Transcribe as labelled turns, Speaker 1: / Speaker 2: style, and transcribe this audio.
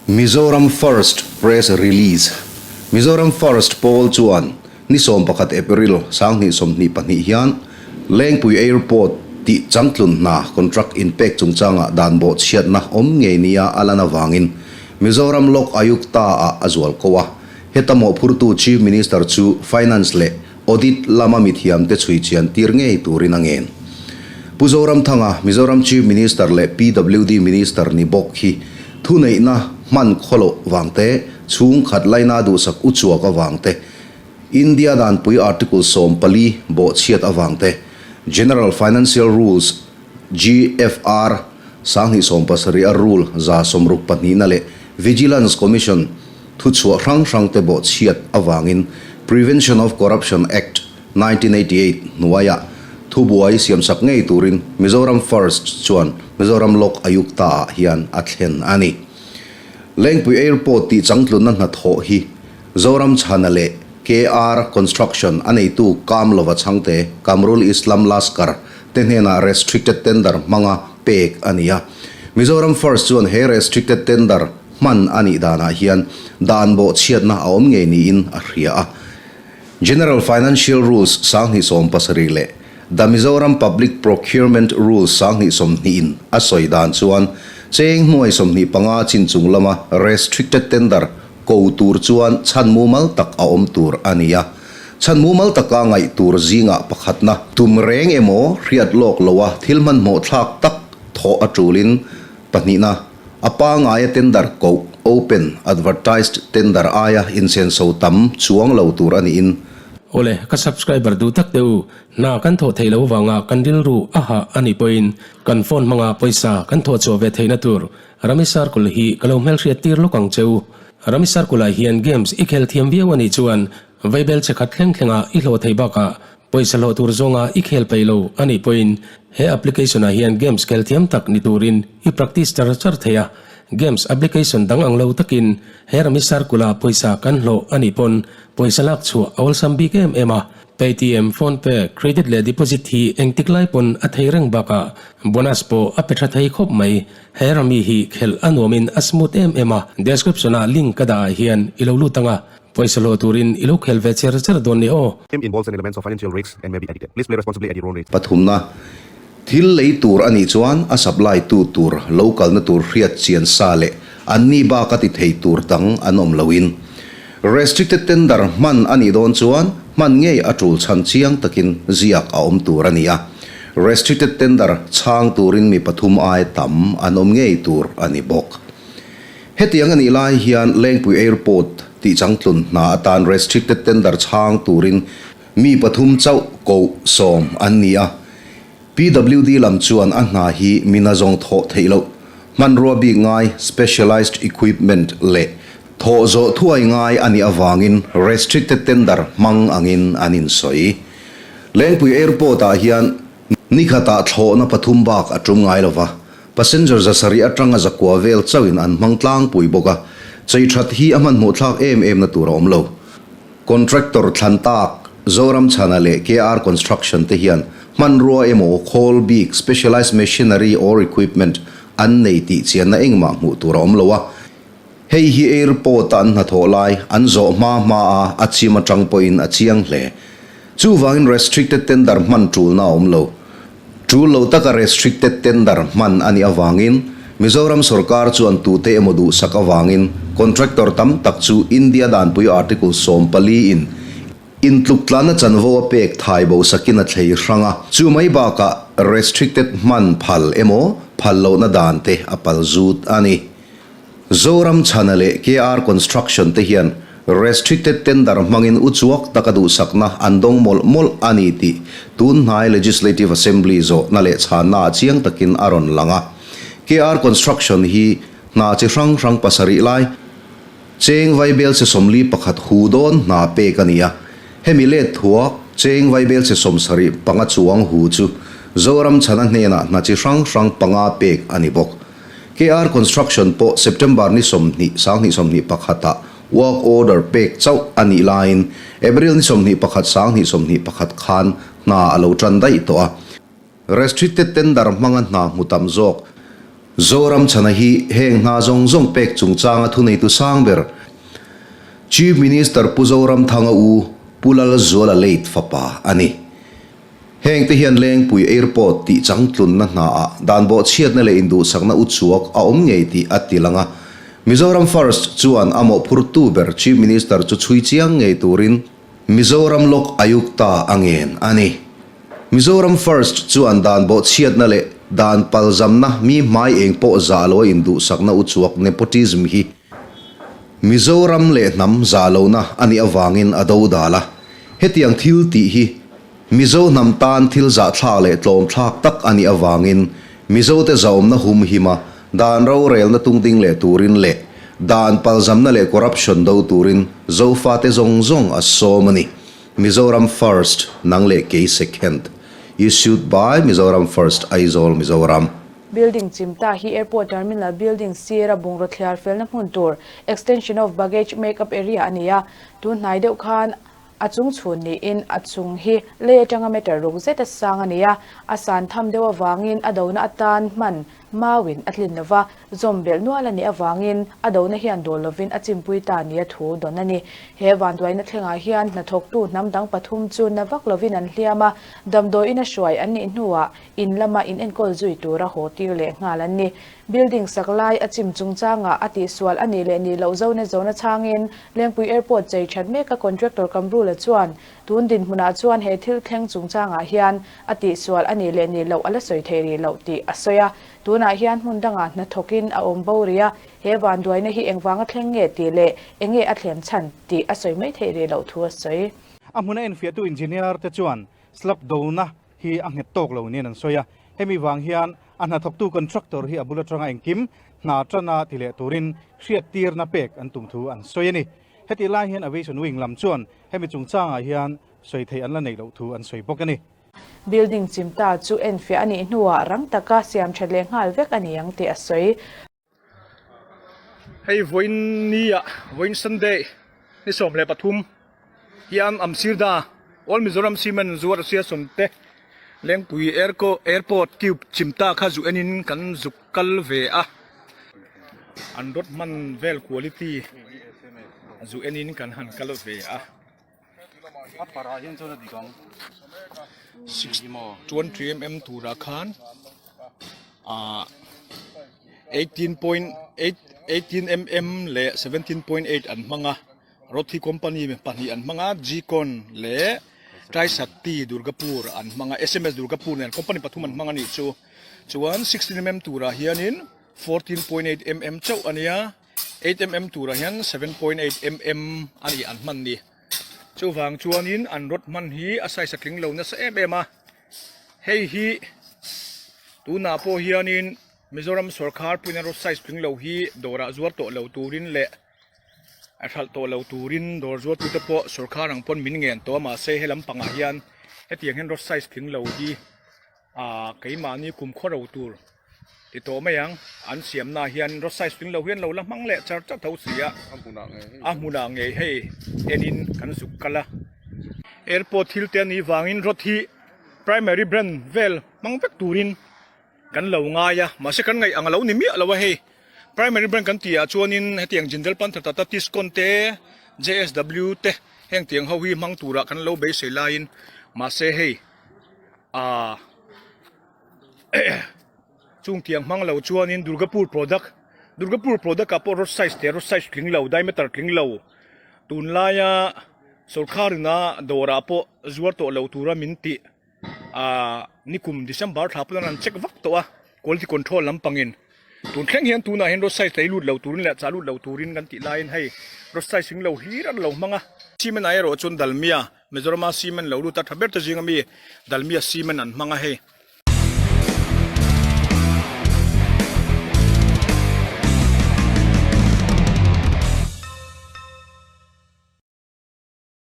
Speaker 1: Mizoram First Press Release, Mizoram First pawl chuan ni 11 April 2022 hian Lengpui Airport tih changtlun hna contract inpek chungchangah dan bawhchhiatna awm ngei nia a lan avangin Mizoram Lok Ayukta-ah a zual ko a. Heta mawhphurtu Chief Minister chu Finance leh Audit lama mithiamte chhui chian tir ngei turin a ngen. Pu Zoramthanga, Mizoram Chief Minister leh PWD Minister ni bawk hi thuneihna hman khawloh vangte, chhungkhat laina duhsak uchuak avangte, India danpui Article 14 bawhchhiat avangte, General Financial Rules, GFR, 2070 a Rule 162 na leh Vigilance Commission thuchhuah hrang hrangte bawhchhiat avangin Prevention of Corruption Act, 1988 hnuaiah thubuai siamsak ngei turin Mizoram First chuan Mizoram Lok Ayukta-ah hian a thlen a ni. Lengpui Airport tih changtlunna hnathawh hi Zoram Chhana leh KR Construction a neitu Kamlova chhangte Kamrul Islam Laskar te hnenah restricted tender hmanga pek a ni a. Mizoram First chuan he restricted tender hman a nih danah hian dan bawhchhiatna a awm ngei niin a hria a. General Financial Rules 2070 leh The Mizoram Public Procurement Rules 2020 in a sawi dan chuan cheng hnuai 25 chin chung lama restricted tender ko tur chuan chhan mumal tak a awm tur a ni a. Chhan mumal taka ngaih tur zingah pakhatna tum reng emaw hriat lawk loa thil hmanhmawh thlak tak thawh a tulin pahnihna A pangaia tender koh, open, advertised tender aia insenso tam chuang lo tur a niin.
Speaker 2: Awle, ka subscriber duh tak teh u, hna kan thawh theih loh vanga kan rilru a hah a nih pawhin kan phone hmanga pawisa kan thawh chhuah ve theihna tur Rami Circle hi ka lo hmelhriat tir lawk ang che u. Rami Circle ah hian games i khel thiam viau a nih chuan Vaibel che khat thleng thlenga i hlawh theih bakah pawisa hlawh tur zawnga i khel peih lo a nih pawhin he application ah hian games khel thiam tak ni turin i practice char char thei a. Games application dang ang lo takin he rami circle ah pawisa kan hlawh a nih pawn pawisa lak chhuah a awlsam bik em em a. Paytm, PhonePe, credit leh deposit hi engtik lai pawn a thei reng bakah bonus pawh a pe tha thei khawp mai. He rami hi khelh a nuamin a smooth em em a. Description ah link ka dah ah hian i lo lut ang a. Pawisa hlawh turin i lo khel ve cher cher dawn ni aw.
Speaker 3: Game involves an elements of financial risks and may be addicted. Please play responsibly at your own risk.
Speaker 1: Pathumna, Thil lei tur a nih chuan a supply tu tur lo kalna tur hriat chian sa leh anni bak a ti thei tur dang an awm loin restricted tender hman a nih dawn chuan hman ngei a tul chhan chiang takin ziak a awm tur a ni a. Restricted tender chhang turin mi pathum ai tam an awm ngei tur a ni bawk. Hetiang a nih lai hian Lengpui Airport tih changtlun hna atan restricted tender chhang turin mi pathum chauh koh sawm an ni a. PWD lam chuan a hna hi mina zawng thawh theih loh, hmanrua bik ngai, specialised equipment, leh thawh zawh thuai ngai a nih avangin restricted tender hmang angin an insawi. Lengpui Airport-ah hian nikhatah thlawhna pathum bak a tum ngai lova. Passenger 700 atanga 900 vel chauhin an hmang tlangpui bawk a, chei that hi a hmanhmawh thlak em em na tur a awm lo. Contractor thlan tak Zoram Chhana leh KR Construction te hian hmanrua emaw khawl bik, specialized machinery or equipment, an nei tih chianna engmah hmuh tur a awm lo a. Hei hi airport a an hnathawh lai an zawh hma hma a a chim atang pawhin a chiang hle. Chuvangin restricted tender hman tulna a awm lo. Tul lo taka restricted tender hman a nih avangin Mizoram sorkar chuan tute emaw duhsak avangin contractor tam tak chu India danpui Article 14 in intluktlana chanvo a pek thai bo sakin a thlei hrang a, chu mai bakah restricted hman phal emaw phal lohna dan te a pal zut a ni. Zoram Chhana leh KR Construction te hian restricted tender hmangin uchuak taka duhsakna an dawng mawlh mawlh a ni tih tun hnai Legislative Assembly zawhna leh chhanna ah chiang takin a rawn lang a. KR Construction hi hna chi hrang hrang pasarih lai cheng vaibel che 41 hu dawn hna pek a ni a. Hemi let thuak cheng vaibel che 75 chuang hu chu Zoram Chhana hnenah hna chi hrang hrang panga pek a ni bawk. KR Construction pawh September ni 20, 2021 ah work order pek chauh a nih laiin April ni 21, 2021 khan hna a lo tan daih tawh a. Restricted tender hmanga hna hmu tam zawk. Zoramchhana hi heng hna zawng zawng pek chungchanga thuneitu sang ber Chief Minister Pu Zoramthanga u Pu Lalzuala late fapa a ni. Heng te hian Lengpui Airport tih changtlunna hnaah dan bawhchhiatna leh induhsakna uchuak a awm ngei tih a ti lang a. Mizoram First chuan a mawhphurtu ber Chief Minister chu chhui chiang ngei turin Mizoram Lok Ayukta a ngen a ni. Mizoram First chuan dan bawhchhiatna leh dan palzamna mi hmai eng pawh zah lo a induhsakna uchuak nepotism hi Mizoram leh hnam zah lohna a nih avangin a dodal a. Hetiang thil tih hi Mizo hnam tan thil zahthlak leh tlawmthlak tak a nih avangin Mizote zahawmna humhim a, dan rorelna tungding leh turin leh dan palzamna leh corruption do turin Zofate zawng zawng a sawm a ni. Mizoram First, nang leh kei second. Issued by Mizoram First, Aizawl, Mizoram.
Speaker 4: Building chim ta hi Airport Terminal Building sira bungraw thliar felna hmun tur, Extension of Baggage Make-up Area a ni a. Tun hnai deuh khan A chung chhun niin a chung hi lei atanga meter ruk zet a sang a ni a, a san tham deuh avangin a dona atan hman mauin a tlin lova, zawm belh nual a nih avangin a dona hian dawl lovin a chimpui ta nia thu dawn a ni. He vanduaina thlengah hian hnathawktu hnam dang pathum chu na vak lovin an hliam a, damdawiin a hruai an nih hnuah in lama in enkawl zui tura haw tir leh nghal an ni. Building sak lai a chim chungchangah a tihsual a nih leh nih loh zone zona chhangin Lengpui Airport chei that meka contractor Kamrula chuan tun dinhmunah chuan he thil thleng chungchangah hian a tihsual a nih leh nih loh a la sawi thei rih loh tih a sawi a. Tunah hian hmun dangah hnathawkin a awm bo rih a, he vanduaina hi engvanga thleng nge tih leh enge a thlen chhan tih a sawi mai theih rih loh thu a sawi.
Speaker 5: A hmuna enfiahtu engineer te chuan slab dona hi a nghet tawk lo niin an sawi a, hemi vang hian a hnathawktu contractor hi a bul atanga engkim hna tana ti leh turin hriattirna pek an tum thu an sawi a ni. Hetih lai hian Aviation Wing lam chuan hemi chungchangah hian sawi theih an la neih loh thu an sawi bawk a ni.
Speaker 4: Building chim ta chu enfiah a nih hnuah rang taka siam that leh nghal vek a ni ang tih a sawi.
Speaker 6: Hei vawiin nia vawiin Sunday ni 13 hian Amsirda All Mizoram Cement zuar Association te Lengpui Airport Cube chimta kha zu enin kan zuk kal ve a, an rod hman vel quality zu enin kan han kal ve a. 6.3 mm turah khan ah 18.8 18 mm leh 17.8 an hmang a Rothi company pahnih an hmang a Gcon leh Trisakti Durgapur an hmang a sms Durgapur nen company pathum an hmang a nih chu chuan 16 mm turah hianin 14.8 mm chauh a nia. 8mm turah hian 7.8 mm a ni an hman ni. Chuvang chuanin an rod hman hi a size a tling lo nasa em em a. Hei hi tunah pawh hianin Mizoram sawrkhar puiin a rod size tling lo hi dawrah zuar tawh lo turin leh a hralh tawh lo turin dawr zuartute pawh sawrkhar ang pawn min ngen tawh a mahse he lampangah hian hetiang hian rod size tling lo hi Aaa keimahni kumkhaw ro tur ti tawh mai ang, an siamnaah hian rod size tling lo hian lo la hmang leh char char tho si a, a hmunah ngei hei enin kan zuk kal a. Airport thil te a nih vangin rod hi primary brand vel hmang vek turin kan lo ngai a, mahse kan ngaih ang a lo ni miah lo a hei primary brand kan tih ah chuanin hetiang Jindal Panther Tata Tiscon te JSW te heng tiang ho hi hmang turah kan lo beisei laiin mahse hei. Aaa chung tiang hmang lo chuanin Durgapur product Durgapur product ah pawh rod size te rod size tling lo diameter tling lo tunlaia sawrkhar ina dawrah pawh zuar tawh lo tura min tih aaa nikum December thla pawh an check vak tawh a quality control lampangin tun thleng hian tunah hian rod size lei lut lo turin leh chah lut lo turin kan tih laiin hei rod size tling lo hlir an lo hmang a. Cement ah erawh chuan Dalmia Mizorama cement lo lut a tha ber te zinga mi Dalmia cement an hmang a hei.